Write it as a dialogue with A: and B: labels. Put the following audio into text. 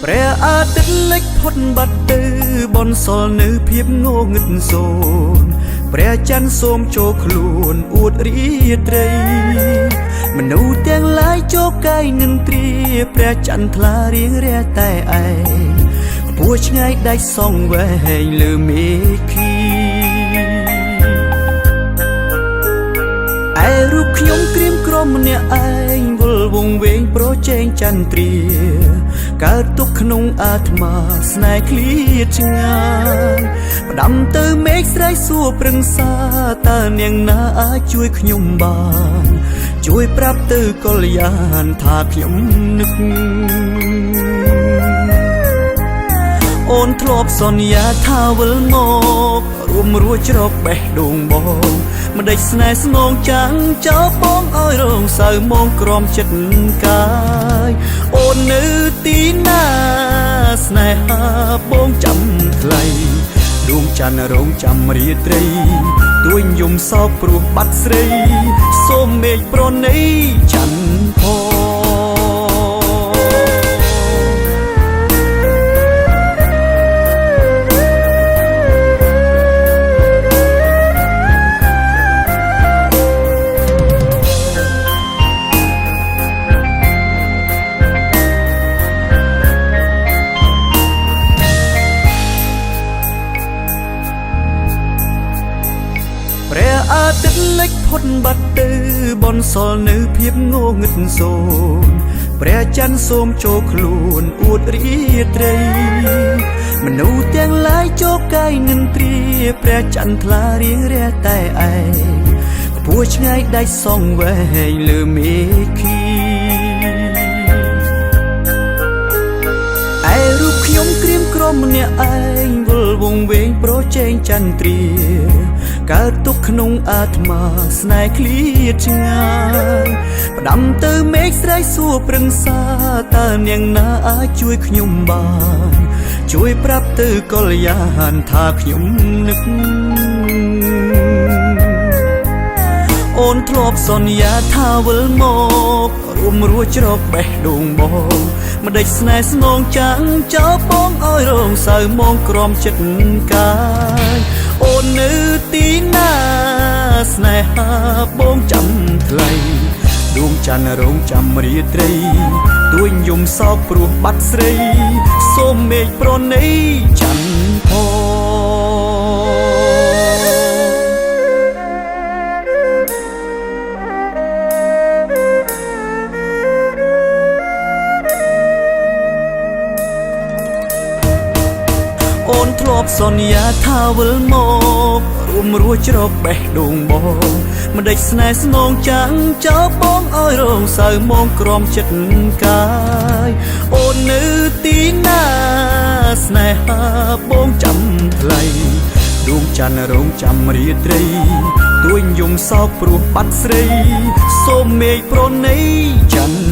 A: ព្រះអាទិត្យលិចផុតបាត់ទៅបនសល់នៅភាពងងឹតសូន្យព្រះច័ន្ទសូមចូលខ្លួនអួតរាត្រីមនុស្សទាំងឡាយចូលកាយនឹងទ្រាព្រះចន្ទថ្លារៀងរះតែឯងខ្ពស់ឆ្ងាយដាច់សងវែងលើមេឃីឯរូបខ្ញុំក្រៀមក្រំម្នាក់ឯងវិលវង្វេងប្រជែងចន្ទ្រាកើតទុកក្នុងអាត្មាស្នេហ៍ឃ្លាតឆ្ងាយផ្ដាំទៅមេឃស្រែកសួរប្រឹក្សាតើនាងណាអាចជួយខ្ញុំបានជួយប្រាប់ទៅកល្យានថាខ្ញុំនឹកអូនធ្លាប់សន្យាថាវិលមករួមរួចជ្រកបេះដូងបងមិនដេចស្នេហ៍ស្នងចាំងចោលបងឲ្យរងសៅមងក្រំចិត្តកាយអូននៅទីណាស្នេហាបងចាំថ្លៃដួងច័ន្ទរងចាំរាត្រីទួញយំសោកព្រោះបាត់ស្រីសូមមេឃប្រណីច័ន្ទផងព្រះអាទិត្យលិចផុតបាត់ទៅបនសល់នៅភាពងងឹតសូន្យព្រះច័ន្ទសូមចូលខ្លួនអួតរាត្រីមនុស្សទាំងឡាយចូលកាយនឹងទ្រាព្រះច័ន្ទថ្លារៀងរះតែឯងខ្ពស់ឆ្ងាយដាច់សងវែងលើមេឃីឯរូបខ្ញុំក្រៀមក្រំម្នាក់ឯងវិលវង្វេងប្រជែងចន្ទ្រាកើតទុកក្នុងអាត្មាស្នេហ៍ឃ្លាតឆ្ងាយផ្ដាំទៅមេឃស្រែកសួរប្រឹក្សាតើនាងណាអាចជួយខ្ញុំបានជួយប្រាប់ទៅកល្យានថាខ្ញុំនឹកអូនធ្លាប់សន្យាថាវិលមករួមរួចជ្រកបេះដូងបងមិនដេចស្នេហ៍ស្នងចាំងចោលបងឲ្យរងសៅមងក្រំចិត្តកាយអូននៅទីណាស្នេហាបងចាំថ្លៃដួងច័ន្ទរងចាំរាត្រីទួញយំសោកព្រោះបាត់ស្រីសូមមេឃប្រណីច័ន្ទផងអូនធ្លាប់សន្យាថាវិលមករួមរួចជ្រកបេះដូងបងមិនដេចស្នេហ៍ស្នងចាំងចោលបងឲ្យរងសៅមងក្រំចិត្តកាយអូននៅទីណាស្នេហាបងចាំថ្លៃដួងច័ន្ទរងចាំរាត្រីទួញយំសោកព្រោះបាត់ស្រីសូមមេឃប្រណីច័ន្ទ